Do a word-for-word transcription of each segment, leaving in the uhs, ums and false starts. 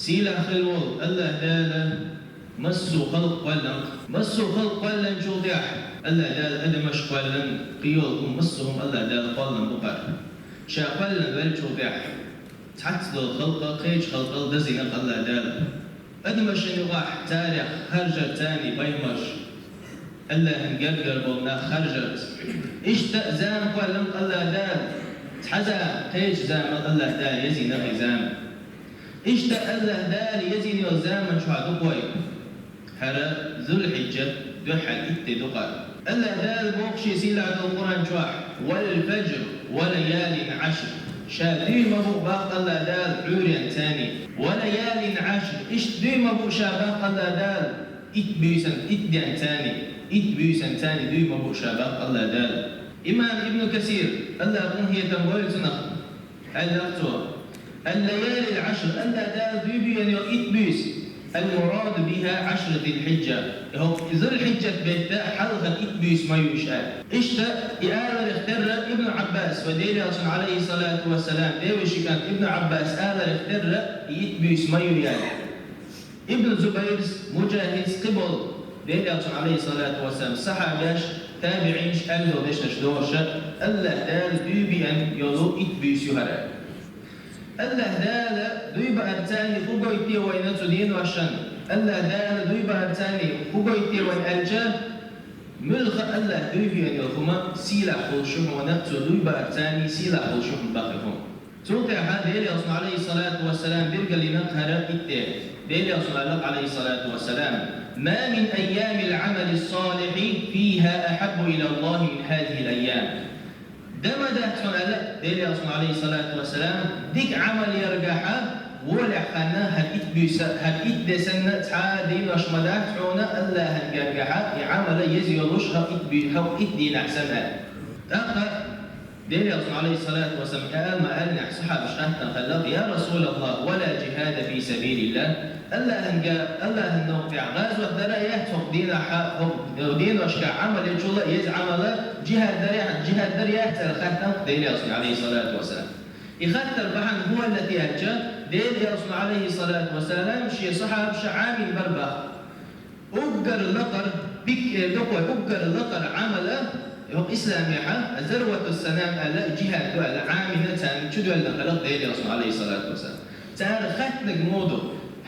Сийлахь хилла волу АллахӀ Дала массо а халкъ кхоьллина, массо а халкъ кхоьллинчул тӀаьхьа АллахӀ Дала адамаш кхоьллина, кхин йолу хӀума массо а хӀума АллахӀ Дала кхоьллина бу-кх. Ша кхоьллина веллачул тӀаьхьа цхьацца долу халкъ кхечу халкъал дазийна АллахӀ Дала. Адамашна юкъахь царех харжар царний пайхамарш. АллахӀан гергара болу нах харжарца. Иштта а зама кхоьллина АллахӀ Дала, цхьа зама, кхечу замал АллахӀ Дала езийна и зама. Иштта АллахӀ Дала езийна йолу заман чохь ду-кх вай. ХӀара Зулхьиджа дуьххьара итт де ду-кх. АллахӀ Дала боху Шен сийлахь долу Къуръан чохь: «Вал фаджр, ва лаялин Ӏашр». Ша дуьйна ма бу боху АллахӀ Дала Ӏуьйренца царний. «Ва лаялин Ӏашр». Иштта дуьйна ма бу Ша боху АллахӀ Дала итт буьйсанна, итт денца царний, итт буьйсанна царний дуьйна ма бу Ша боху АллахӀ Дала. Имам Ибн Касир, АллахӀа къинхетам бойла цунах, аьлла цо: «Ал-лаялил Ӏашр», АллахӀ Дала дуьйна йолу итт буьйса, «ал-мураду биха Ӏашру Зулхьиджа». ХӀокху Зулхьиджат беттан хьалха итт буьйса ма ю уьш аьлла. Иштта и аларх терра Ибн Ӏаббас, вайн Делан Элчанан, Ӏалайхи ссалату вассалам, девешин кӀант Ибн Ӏаббас аларх терра и итт буьйса ма ю аьлла. Ибн Зубайрс, Муджахидс, кхин болу Делан Элчанан, Ӏалайхи ссалату вассалам, сахьабаш, табиӀинаш аьлла долу дешнаш дохуш, АллахӀ Дала дуьйна беана йолу итт буьйса ю хӀара. АллахӀ Дала дуьйна баарца царний хӀун гойту те вайна цу деношна? АллахӀ Дала дуьйна баарца царний хӀун гойту те вайна аьлча, муьлхха АллахӀ дуьйна беана йолу хӀума сийлахь хуьлуш ю хьуна, Цо дуьйна баарца царний сийлахь хуьлуш ю хьуна боху хӀума. Цул тӀаьхьа Делан Элчано, Ӏалайхи ссалату вассалам, билгалдина хӀара итт де. Делан Элчано аьлла, Ӏалайхи ссалату вассалам: «Ма мин айямил Ӏамали ссалихьи фиха ахьаббу ила ЛлахӀи мин хазихил айям». Де ма дац хьуна аьлла Делан Элчано, Ӏалайхи ссалату вассалам, дика Ӏамал ярехь, волехь ханна хӀара итт буьйса, хӀара итт де санна цхьа а денош ма дац хьуна АллахӀан гергахь и Ӏамал еза йолуш хӀокху итт буьй-, хӀокху итт дийнахь санна. ТӀаккха Делан Элчано, Ӏалайхи ссалату вассалам, аьлла ма аьллинехь, сахьабаш хаьттина хиллера: «Я РасулаллахӀ, ва ла джихада фи сабилиллахӀ?» АллахӀан га-, АллахӀан новкъа тӀехь гӀазот дара а яц хӀокху дийнахь, хӀокху деношкахь Ӏамал ечул а еза Ӏамал, джихад дара а, джихад дара а яц аьлла хаьттина Делан Элчано, Ӏалайхи ссалату вассалам. И хаттар бахьана хӀун хилла те аьлча, Делан Элчано, Ӏалайхи ссалату вассалам, шен сахьабаша Ӏамийна бара боху. Уггар лакхара, бик, э, дукха, уггар лакхара Ӏамал, хӀокху исламехь, зарватус санам аьлла, джихад ду аьлла, Ӏамийна царна чудоьллина хиллера Делан Элчано, Ӏалайхи ссалату вассалам. Цара хаьттинарг муха ду: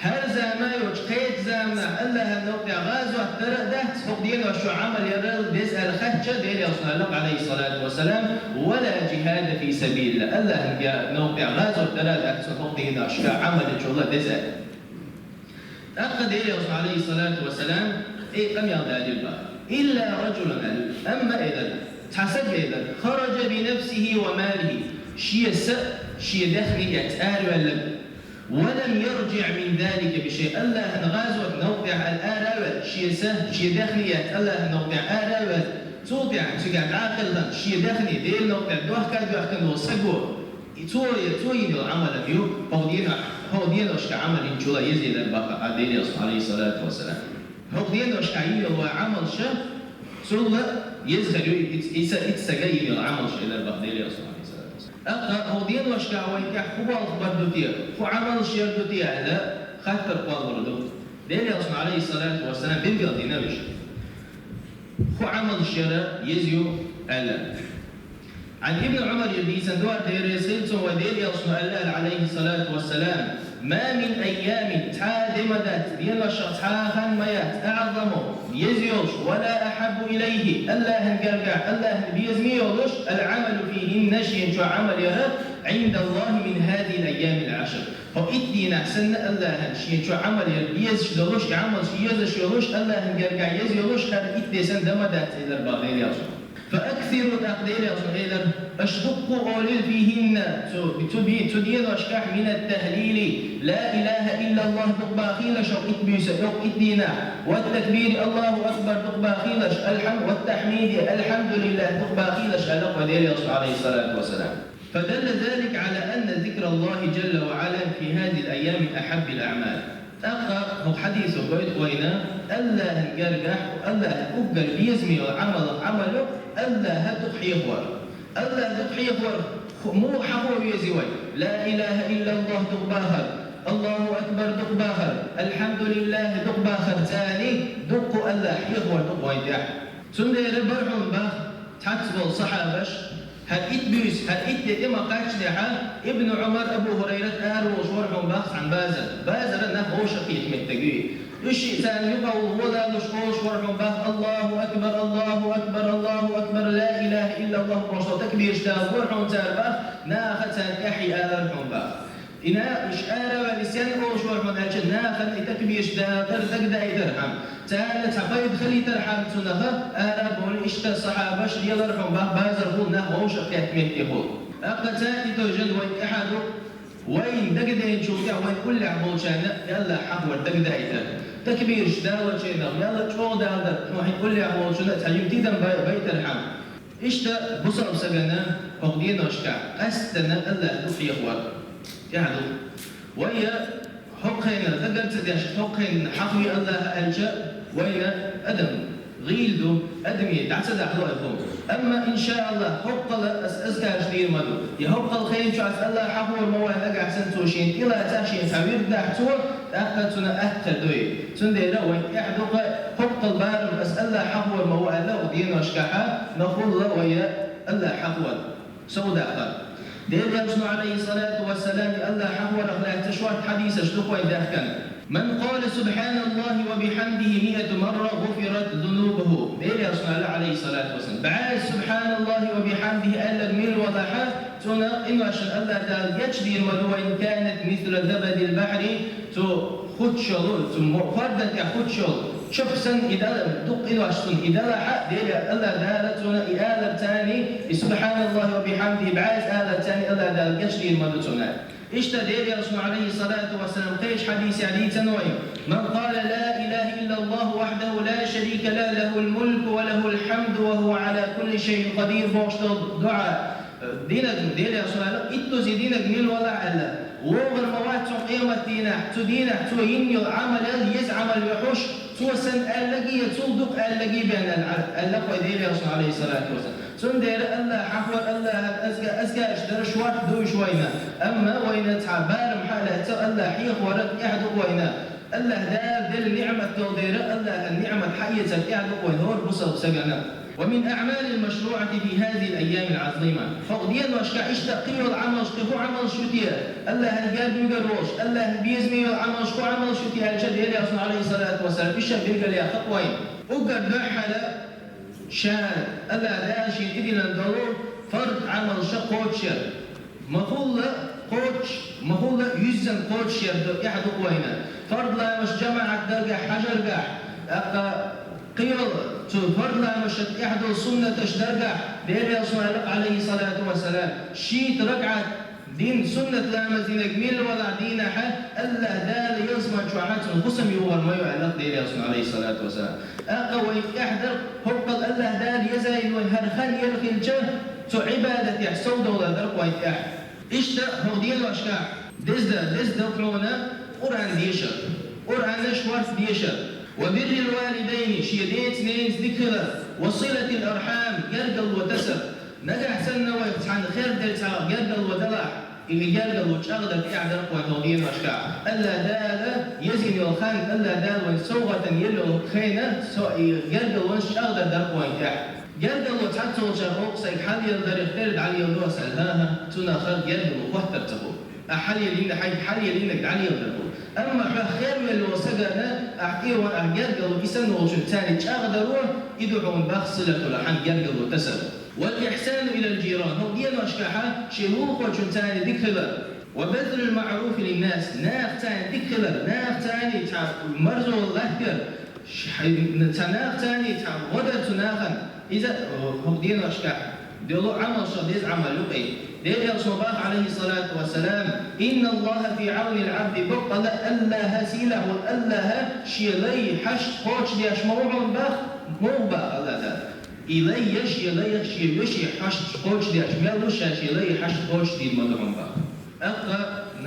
хӀара зама йоцуш кхечу заманахь АллахӀан новкъа тӀехь гӀазот дара а дац, хӀокху деношкахь Ӏамал яр деза аьлла хаьттича, Делан Элчано аьлла, Ӏалайхи ссалату вассалам: «Ва ла джихада фи сабилиллахӀ». АллахӀан га-, новкъа тӀехь гӀазот дара а дац, хӀокху деношкахь Ӏамал ечул а деза аьлла. ТӀаккха Делан Элчано, Ӏалайхи ссалату вассалам, тӀе къамел далийра боху: «Илла раджулан», аьлла, амма элира, цхьа стаг элира, «хараджа би нафсихи ва малихи», шен са, шен даьхни эцна араваьлларг, «ва лам ярджиӀ мин залика би шай», АллахӀан гӀазот новкъа тӀехь аьлла ара а ваьлла, шен са, шен даьхни эцна АллахӀан новкъа тӀехь ара а ваьлла, цул тӀаьхьа цигахь дӀа а кхелхина, шен даьхни Делан новкъа тӀехь дохка а доьхкина волу стаг ву. И цо, цо йина йолу Ӏамал ю, хӀокху дийнахь, хӀокху деношкахь Ӏамал йинчул а еза елира боху Делан Элчано, Ӏалайхи ссалату вассалам. ХӀокху деношкахь йина йолу вай Ӏамалш, цул а еза хир ю и, и, и са, и стага йина йолу Ӏамалш, элира боху Делан Элчано, Ӏалайхи ссалату вассалам. ТӀаккха хӀокху деношкахь вайна тӀехь хӀун болх бар ду те, хӀун Ӏамалш яр ду те аьлла, хаттар кхоллалур ду. Делан Элчано, Ӏалайхи ссалату вассалам, билгалдина уьш. ХӀун Ӏамалш яр еза ю аьлла. Ӏан Ибн Ӏумара дийцина ду, Дела реза хуьлда цунна, вайн Делан Элчано аьлла, Ӏалайхи ссалату вассалам: «Ма мин айямин», цхьа а де ма дац, деношкахь цхьа а хан ма яц, «аӀзаму», еза йолуш, «ва ла ахьаббу илайхи», АллахӀан гергахь, АллахӀан безаме йолуш, «ал-Ӏамалу фихинна», шен чохь Ӏамал яр, «Ӏинда ЛлахӀи мин хазихил айямил Ӏашр». ХӀокху итт дийнахь санна АллахӀан шен чохь Ӏамал яр безаш долуш, и Ӏамалш езаш йолуш, АллахӀан гергахь еза йолуш, хӀара итт де санна де ма дац, элира боху Делан Элчано. «Фа аксиру», тӀаккха Делан Элчано элира, аша дуккха а олийла, «фихинна», цу, цу би-, цу деношкахь, «мин ат-тахлили», «ла илахӀа илла ЛлахӀ» дукха бахийла аша хӀокху итт буьйса, хӀокху итт дийнахь, «ва ат-такбири», «АллахӀу акбар» дукха бахийла аша, «алхьам-, ва ат-тахьмиди», «алхьамдулиллахӀ» дукха бахийла аша, аьлла вайн Делан Элчано, Ӏалайхи ссалату вассалам. «Фа далла залика Ӏала анна зикра ЛлахӀи джалла ва Ӏала фи хазихил айями ахьаббул аӀмал». ТӀаккха хӀокху хьадисо гойту вайна, АллахӀан гергахь, АллахӀан уггар безаме йолу Ӏамалах Ӏамал ю АллахӀ дукха хьехор. АллахӀ дукха хьехор хӀу-, муха хьахо веза вай? «Ла илахӀа илла ЛлахӀ» дукха бахар, «АллахӀу акбар» дукха Алхьамдулиллахь дукха бахарца а, дукха АллахӀ хьехавар ду вайна тӀехь. Цундела бара хьуна бах цхьацца болу сахьабаш, хӀара итт буьйса, хӀара итт де тӀе ма кхаьччинехь, Ибн Ӏумар, Абу ХӀурайрат ара волуш вара хьуна бах цхьана базар. Базара нах вовшах кхета меттиг ю и. Уьш шиъ царна юкъа волуш вала луш, олуш вара хьуна бах: «Аллаху акбар, Аллаху акбар, Аллаху акбар, ла илаха иллаллахӀ», бохуш долу такбираш далла вара хьуна цара бах, наха царна тӀаьхье алара хьуна бах. И наха уьш ара а ваьлла, стенна олуш вара хьуна аьлча, нахана и такбираш далар дагадайтархьама, царна цхьа пайда хилийтархьама цунах, ара а бовлий, иштта сахьабаш лелара хьуна бах базархула, нах вовшах кхетта меттехула. ТӀаккха цара и тожан вайн тӀаьхьа ду, вайн дагаденачул тӀаьхьа вайн уллехь болчарна и АллахӀ хьахавар дагадайтар. Такбираш далочарна мелла а чӀогӀа далар, хьуна хьайн уллехь волчунна цхьа юьм тидам бай-, байтархьама. Иштта бусалба сагана хӀокху деношкахь къаьсттина АллахӀ ду хьехавар. ТӀаьхьа ду. Вай я хӀокху хенара дагар ца деш, хӀокху хенахь хьахаве АллахӀ аьлча, вайна адам гӀийла ду, адаме дӀа ца дахьало и хӀума. Амма, иншааллахӀ, хӀокхула ас азкараш дийр ма ду. Я хӀокхул хенан чохь ас АллахӀ хьахавар ма вай, нагахь санна цо шен тӀелацахь, шен цхьа вирд дахь цо, тӀаккха цунна атта хир ду и. Цундела вайн тӀаьхьа ду-кх хӀокхул барам ас АллахӀ хьахавар ма ву аьлла, хӀокху деношкахь, ма хулла вай я АллахӀ хьахавар, сов даккхар. Делан Элчано, Ӏалайхиссалату вассалам, и АллахӀ хьахаварах лаьцна шортта хьадисаш ду-кх вайн даьхкина. «Ман къала субхьаналлахӀи ва бихьамдихӀи миату марра, гӀуфират зунубухӀу». Делан Элчано аьлла, Ӏалайхиссалату вассалам, бӀе «СубхьаналлахӀи ва бихьамдихӀи» аьлларг мила валахь, цунна къиношна АллахӀ Дала гечдийр ма ду, «ва ин канат мисла забадил бахьри», цу хӀуттуш йолу, цу мо-, хӀордан тӀехь хӀуттуш йолу чоп санна и дала, дукха къинош цунна и далахь а, Делан АллахӀ Дала цунна и аларца а, и «СубхьаналлахӀи ва бихьамдихӀи» бӀе аларца а АллахӀ Дала гечдийр ма ду цунна. Иштта Делан Элчано, Ӏалайхиссалату вассалам, кхечу хьадисехь дийцина вайна: «Ман къала ла илаха иллаллахӀу вахьдахӀу ла шарика лахӀ, лахӀул мулку ва лахӀул хьамду ва хӀува Ӏала кулли шайъин къадир», бохуш долу дуӀа. Динаг, Делан Элчано аьлла, иттузи динаг мила валахь аьлла, вогӀур ма вац цунна къематдийнахь, цу дийнахь цо йина йолу Ӏамал еза Ӏамал йохьуш, цо санна аьлларг а, цул дукха аьлларг а бен аьлла, аьлла-кх вай Делан Элчано, Ӏалайхиссалату вассалам. Цундела АллахӀ хьахавар, АллахӀан азка-, азкараш дараш шортта ду уьш вайна. Амма вайна цхьа барам хьалаьцна АллахӀ хьехавар тӀаьхьа ду-кх вайна. АллахӀ Дала делла ниӀмат долу дела, АллахӀан ниӀмат хьаэцар тӀаьхьа ду-кх вайна хӀора бусалба сагана. «Ва мин аъмалил машруъати фи хазихил айямил азима». ХӀокху деношкахь иштта кхин йолу Ӏамалш, кхин хӀун Ӏамалш ю те? АллахӀан герга вуьгур волуш, АллахӀан безаме йолу Ӏамалш хӀун Ӏамалш ю те аьлча, Делан Элчано, Ӏалайхиссалату вассалам, иштта билгалъяьккхина-кх вайна. Уггар дуьххьара ша АллахӀ Дала шена тӀедиллина долу фарз Ӏамалш кхочушъяр. Ма хулла кхочуш, ма хулла юьззина кхочушъяр ду, тӀаьхьа ду-кх вайна. Фарз ламазаш жамаӀат даргахь, хьажаргахь, тӀаккха кхин йолу цу фарз ламазашна тӀаьхьа долу суннаташ даргахь, Делан Элчано аьлла-кх, Ӏалайхиссалату вассалам, шийтта ракаӀат дина суннат ламаз динарг мила валахь дийнахь, АллахӀ Дала ялсамани чохь цунна хӀусам юхур ма ю аьлла-кх Делан Элчано, Ӏалайхиссалату вассалам. ТӀаккха вайн тӀаьхьа дар-кх хӀокхул АллахӀ Дала еза йина вайн хӀара хан яра хилча, цу Ӏибадатехь совдовлар дар-кх вайн тӀаьхьа. Иштта хӀокху деношкахь деза дар, деза дар-кх хьуна Къуръан дешар, Къуръанан шортта дешар, ва биррил валидайни, шен деца-ненаца дика хилар, ва силатил архьам, гергарло тасар. Нагахь санна вайх цхьанна хер дерг цхьа гергарло далахь, и гергарло чӀагӀдар тӀехь дар-кх вайн хӀокху деношкахь. АллахӀ Дала еза йина йолу хан, АллахӀ Дала вайн совгӀатана елла йолу хенахь, со-, и гергарлонаш чӀагӀдар дар-кх вайн тӀехь. Гергарло цхьацца волчара олу-кх сайга хьаллеладарх тера дӀалеладо ас аьлла, хӀан-хӀа, цунах гергарло хӀоттар ца хуьлу. Ахь хьаллелийна, хьайга хьаллелийнарг дӀалеладар хуьлу. Амма хьох хервелла волу сагана ахь тӀе а ван, ахь гергарло и санна волчунна царна чӀагӀдаро, и ду хьуна бах силатул архьам, гергарло тасар. Вал ихьсану илал жиран, хӀокху деношкахь шен вукхочунна царна дика хилар. Ва базлул маъруфи линнас, нахаца царна дика хилар, нахаца царна цхьа марзо латтар, ш-, хьайн-, цхьа нахаца царна цхьа гӀо дар цу нахана. Иза, о, хӀокху деношкахь долу Ӏамалшах деза Ӏамал ю-кх и. Делан Элчано бах, Ӏалайхиссалату вассалам: «Инналлаха фи Ӏавнил Ӏабди», баккъала АллахӀ, сийлахь волу АллахӀ шен лай хьашт кхочушдеш ма ву хьуна бах, ма ву бах АллахӀ Дала. И лай я шен лайх шен вешин хьашт кхочушдеш мел ву, ша шен лай хьашт кхочушдийр ма ду хьуна бах. ТӀаккха,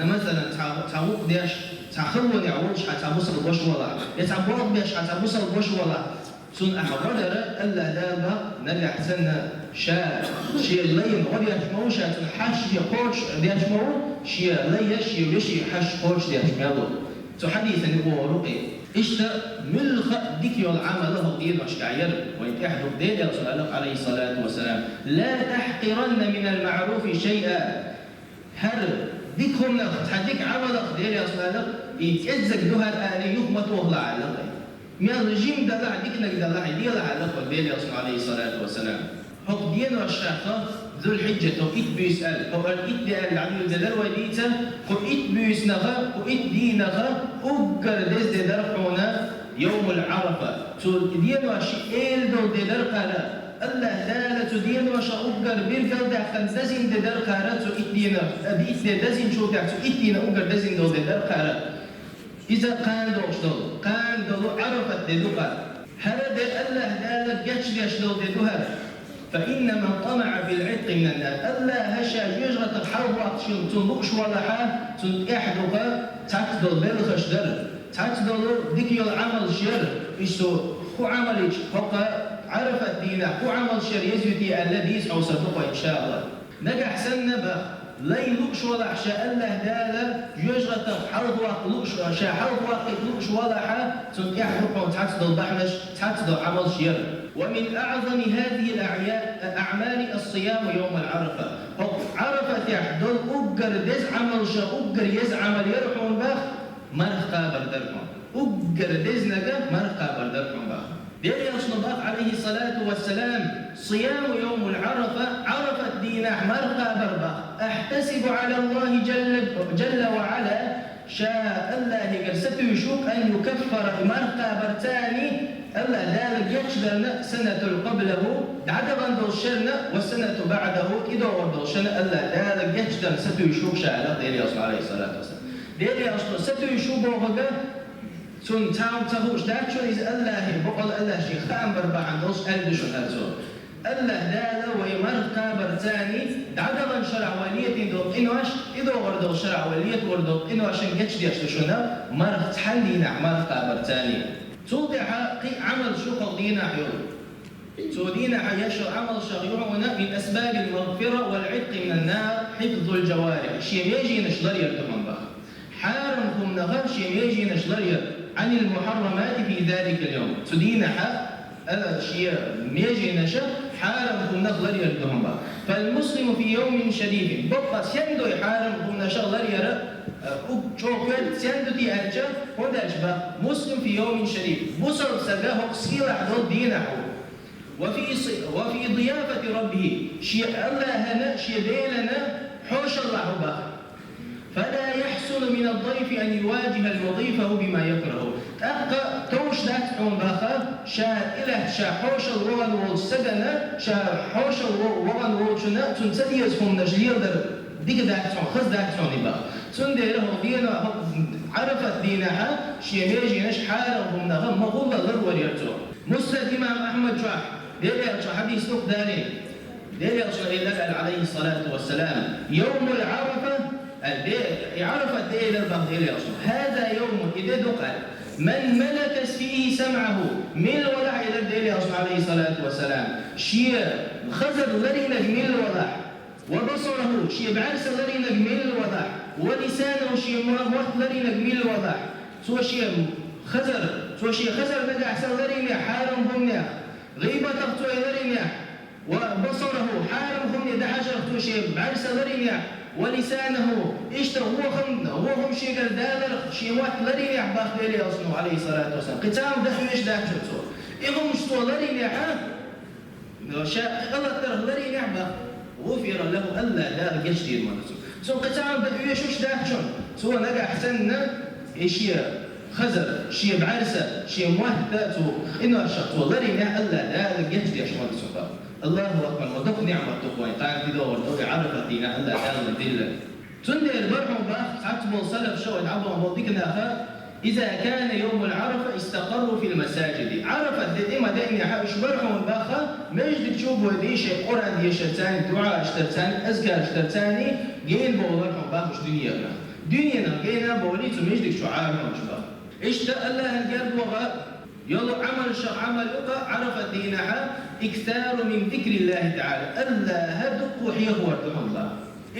масалан, цхьа, цхьа вукх деш, цхьа халонехь волуш хьан цхьа бусалба ваша валахь, я цхьа болх беш хьан цхьа бусалба ваша валахь, цунна ахь гӀо дар АллахӀ Дала бах, нагахь санна ша шен лайна гӀо деш ма ву, ша цунна хьашт шен кхочушдеш ма ву, шен лай я шен вешин хьашт кхочушдеш мел ву. Цу хьадисана юкъе ва рукъе. Иштта муьлхха а дика йола Ӏамал хӀокху деношкахь яра, вайн тӀехь дукха Делан Элчано аьлла, Ӏалайхиссалату вассалам: «لا تحقرن من المعروف شيئا». ХӀара дика хӀуманах, цхьа дика Ӏамалах, Делан Элчано аьлла, и кӀеззиг ду хӀара аьлла, юха ма тохалахь аьлла. Мел жима далахь, диканиг далахь, делахь аьлла Делан Элчано, Ӏалайхиссалату вассалам. ХӀокху деношкахь, Зулхьиджат, хӀокху итт буьйса аьлла, хӀокху итт де аьлла дӀадуьйладелира вай дийца, кху итт буьйсанах, кху итт дийнах уггар деза де дара хьуна Йовмул Ӏарафа. Цу денош эла долу де дара кхара. АллахӀ Дала цу деношкахь уггар билгалдаьккхина дазийна де дара кхара цу итт дийнах, а, итт де дазийначул тӀаьхьа цу итт дийнах уггар дазийна долу де дара кхара. Иза кхана долуш долу, кхана долу Ӏарафат де ду кхара. ХӀара де АллахӀ Дала гечдеш долу де ду хӀара. «فإن من طمع في العتق من النار». АллахӀа Ша жоьжахатех хьалхаваккха цунна лууш валахь, цунна тӀехь ду-кх цхьацца долу белхаш дар, цхьацца долу дика йолу Ӏамалш яр. Иштта хӀун Ӏамал ю хӀокху Ӏарафат дийнахь, хӀун Ӏамалш яр еза ю те аьлла, дийца хьовсур ду-кх вай, иншааллахӀ. Нагахь санна бах, лай лууш валахь ша АллахӀ Дала, жоьжахатех хьалхаваккха лууш, ша хьалхаваккхийта лууш валахь, цунна тӀехь ду хьуна цхьацца долу бахьанаш, цхьацца долу Ӏамалш яр. «ومن أعظم هذه الأعيا-، الأعمال الصيام يوم عرفة». ХӀокху Ӏарафатехь долу уггар деза Ӏамалш, уггар еза Ӏамал яр хьуна бах, марха кхабар дар хьуна. Уггар деза нагахь марха кхабар дар хьуна бах. Делан Элчано бах, Ӏалайхиссалату вассалам: «صيام يوم عرفة», Ӏарафат дийнахь марха кхабар бах, «أحتسب على الله جل، جل وعلا», ша АллахӀегара сатуьйсуш ву, «أن يكفر», и марха кхабарца АллахӀ Дала гечдарна, «سنة قبله», дӀадахана долу шарна, «وسنة بعده», тӀедогӀур долу шарна АллахӀ Дала гечдарна сатуьйсуш ву ша, аьлла Делан Элчано, Ӏалайхиссалату вассалам. Делан Элчано сатуьйсуш ву бохург, цунна цхьа хӀума ца хууш дац шуна, иза АллахӀе, бакъ долу АллахӀ Шен хаам бар бахьана долуш аьлла ду шуна хӀара цо. АллахӀ Дала вай марха кхабарца дӀадахана шарахь вай летийна долу къинош, тӀедогӀур долу шарахь вай летор долу къиношна гечдеш ду шуна, марха цхьана дийнахь марха кхабарца. Цул тӀаьхьа кхин а Ӏамалш ю хӀокху дийнахь йолу. Цу дийнахь еш йолу Ӏамалшах ю хьуна: «من أسباب المغفرة والعتق من النار حفظ الجوارح». Шен меженаш ларъяр ду хьуна бах. Хьарам хӀуманах шен меженаш ларъяр. «عن المحرمات في ذلك اليوم». Цу дийнахь, а, шен меженаш хьарам хӀуманах ларъяр ду хьуна бах. «فالمسلم في يوم شريف». Бакъ а сен ду и хьарам хӀуманашах ларъяр, а, уггар чӀогӀа коьрта сен ду те аьлча, хӀунда аьлча бах: «المسلم في يوم شريف». Бусалба стаг хӀокху сийлахь долу дийнахь ву. «وفي ص-، وفي ضيافة ربه», шен АллахӀана, шен Делана хьошаллехь ву бах. «فلا يحسن من الضيف أن يواجه مضيفه بما يكره». ТӀаккха товш дац хьуна бах, ша тӀелаьцна ша хьошалла вахана волчу стагана, ша хьошалла вахана волчунна, цунна ца деза хӀуманаш леладар дика дац хьуна, хаза дац хьуна и бах. Цундела хӀокху дийнахь, хӀокху Ӏарафат дийнахь шен меженаш хьарам хӀуманах ма-гӀулла ларвар яр цо. Муснад имам Ахьмад чохь Делан Элчано хьадис ду-кх далийна. Делан Элчано элира аьлла, Ӏалайхиссалату вассалам: «يوم عرفة», а, де-, и Ӏарафат де элира бах Делан Элчано: «هذا يوم», и де ду-кх аьлла, «من ملكت فيه سمعه», мила валахь, элира Делан Элчано, Ӏалайхиссалату вассалам, шен хазар ларийнарг мила валахь, «وبصره», шен бӀаьрса ларийнарг мила валахь, «ولسانه», шен мо-, мотт ларийнарг мила валахь, цо шен хазар, цо шен хазар нагахь санна ларйинехь хьарам хӀуманех, гӀийбатах цо ларйинехь, «وبصره», хьарам хӀумане дӀахьажарх цо шен бӀаьрса ларйинехь, «ولسانه», иштта вон хӀума, вон хӀума шегара даларх шен мотт ларйинехь бах Делан Элчано, Ӏалайхиссалату вассалам. Кхин цхьа хӀума дан оьшуш дац цо. И хӀумаш цо ларйинехь, ша кхин гӀалат дарх ларйинехь бах, «غفر له», АллахӀ Дала гечдийр ма ду цунна. Цунна кхин цхьа хӀума дан оьшуш дац шуна. Цо нагахь санна и шен хазар, шен бӀаьрса, шен мотт цу къиношах цо ларйинехь, АллахӀ Дала гечдеш ма ду цунна бах. АллахӀу акбар, ма дукха ниӀмат ду-кх вайн кхана тӀедогӀур долу и Ӏарафат дийнахь АллахӀ Дала диллар. Цундела бара хьуна бах, цхьацца болу салаф ша вай дӀабахана болу диканах: «إذا كان يوم عرفة استقروا في المساجد». Ӏарафат де тӀе ма деънехь, уьш бара хьуна бах, маьждиг чу а бой, дийши Къуръан дешарца, дуӀаш дарца, азкарш дарца гена бовлар хьуна бах уьш дуьненах. Дуьненах гена а бовлий, цу маьждиг чу Ӏара хьуна уьш бах. Иштта АллахӀан герга ваха йолу Ӏамалшах Ӏамал ю-кх Ӏарафат дийнахь: «إكثار من ذكر الله تعالى». АллахӀ дуккха хьехор ду хьуна бах.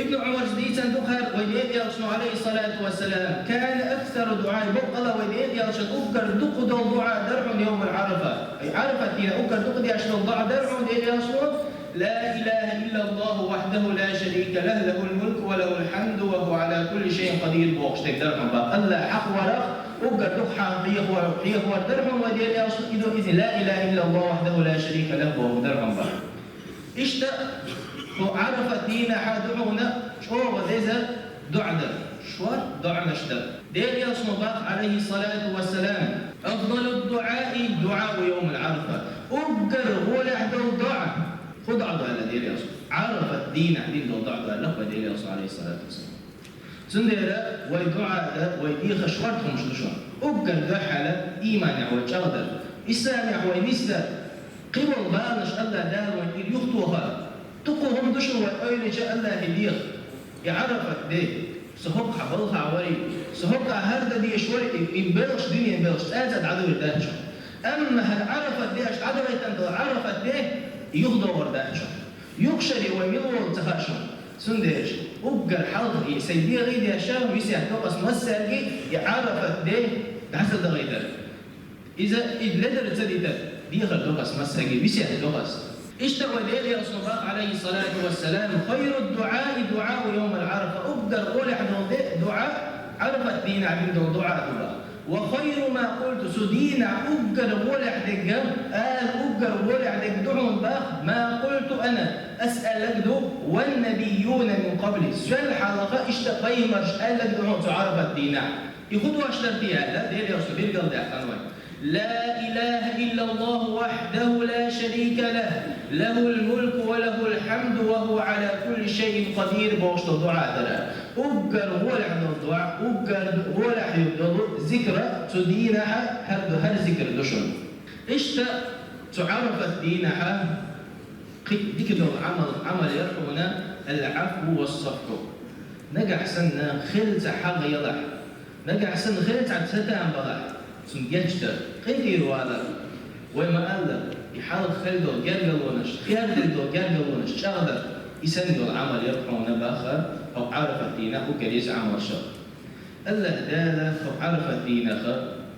Ибн Ӏумара дийцина ду хӀара вай Делан Элчано, Ӏалайхи ссалату вассалам, كان أكثر دعائه, боккъала вай Делан Элчано уггар дукха дола дуӀа дар хьона يوم عرفة. Ай, Ӏарафат дийнахьа уггар дукха деш дола дуӀа дар хьона Делан Элчано: لا إله إلا الله وحده لا شريك له، له الملك وله الحمد وهو على كل شيء قدير бохуш дерг дар хьона бах. АллахӀ хьакъ варах, уггар дукха хьан хьехавар, хьехавар дар хьона вай Делан Элчано, и ду иза: لا إله إلا الله وحده لا شريك له боху дар хьона бах. Иштта хӀокху Ӏарафат дийнахьа ду хьуна чӀогӀа деза дуӀа дар, шортта дуӀанаш дар. Делан Элчано бах, Ӏалайхи ссалату вассалам: أفضل الدعاء دعاء يوم عرفة. Уггар гӀолехь дола дуӀа. ХӀун дуӀа ду аьлла Делан Элчано? Ӏарафат дийнахьа дина дола дуӀа ду аьлла вай Делан Элчано, Ӏалайхи ссалату вассалам. Цундела вай дуӀа дан, вай дехаш шортта хӀумнаш ду шуна. Уггар дуьххьара ийманехь вай чӀагӀдар, исламехь вай нисдар, кхин болу баланаш АллахӀ Дала вайна тӀера юхатохар. Дукха хӀума ду шуна вай ойла йича АллахӀе деха. И Ӏарафат де, со хӀокху хьан балхахь варий, со хӀокху хьан хӀара дан дезаш варий, и, и белхаш, дуьненан белхаш цӀа-цӀа дӀадуьйр дац шуна. Амма хӀара Ӏарафат де аша дӀадахийтина долу Ӏарафат де, и юхадогӀур дац шуна. Юха шаре вай мила волу ца хаьа шуна. Цундела уггар хьалха и сайн дегӀе а деш, весет до-кх ас массаьрга и Ӏарафат де дӀа ца дахийтар. Иза и ледар ца дитар, дехар до-кх ас массаьрга, весет до-кх ас. Иштта вай Делан Элчано бах, Ӏалайхи ссалату вассалам: خير الدعاء دعاء يوم عرفة. Уггар гӀолехь долу де, дуӀа, Ӏарафат дийнахь дина долу дуӀа ду бах. وخير ما قلت, цу дийнахь уггар гӀолехь дерг, ала уггар гӀолехь дерг ду хьуна бах, ما قلت أنا, ас аьлларг ду, والنبيون من قبلي, сол хьалха иштта пайхамарша аьлларг ду хьуна цу Ӏарафат дийнахь. И хӀун дош дара те аьлла, Делан Элчано билгалдаьккхина вайна. لا إله إلا الله وحده لا شريك له، له الملك وله الحمد وهو على كل شيء قدير бохуш долу дуӀа дара. Уггар гӀолехь долу дуӀа, уггар гӀолехь долу зикра цу дийнахьа хӀара ду, хӀара зикра ду шуна. Иштта цу Ӏарафат дийнахьа кхин дика долу Ӏамал, Ӏамал яра хьуна العفو والصفح. Нагахь санна хелаца хьагӀ ялахь, нагахь санна хелаца цатам балахь, цунна гечдар, къинтӀера валар. Вай ма-аллара, и хьалха хилла долу гергарлонаш, хердина долу гергарлонаш чӀагӀдар, и санна йолу Ӏамал яра хьуна баха хӀокху Ӏарафат дийнахь уггар иза Ӏамалшах. АллахӀ Дала хӀокху Ӏарафат дийнахь,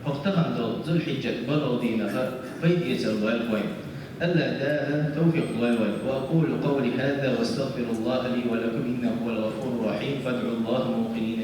хӀокху тахана долу Зулхьиджат бархӀ дийнахь пайда эцар лойла вайна. АллахӀ Дала тавфикъ лойла вайна. وأقول قولي هذا وأستغفر الله لي ولكم إنه هو الغفور الرحيم. فادعوا الله موقنين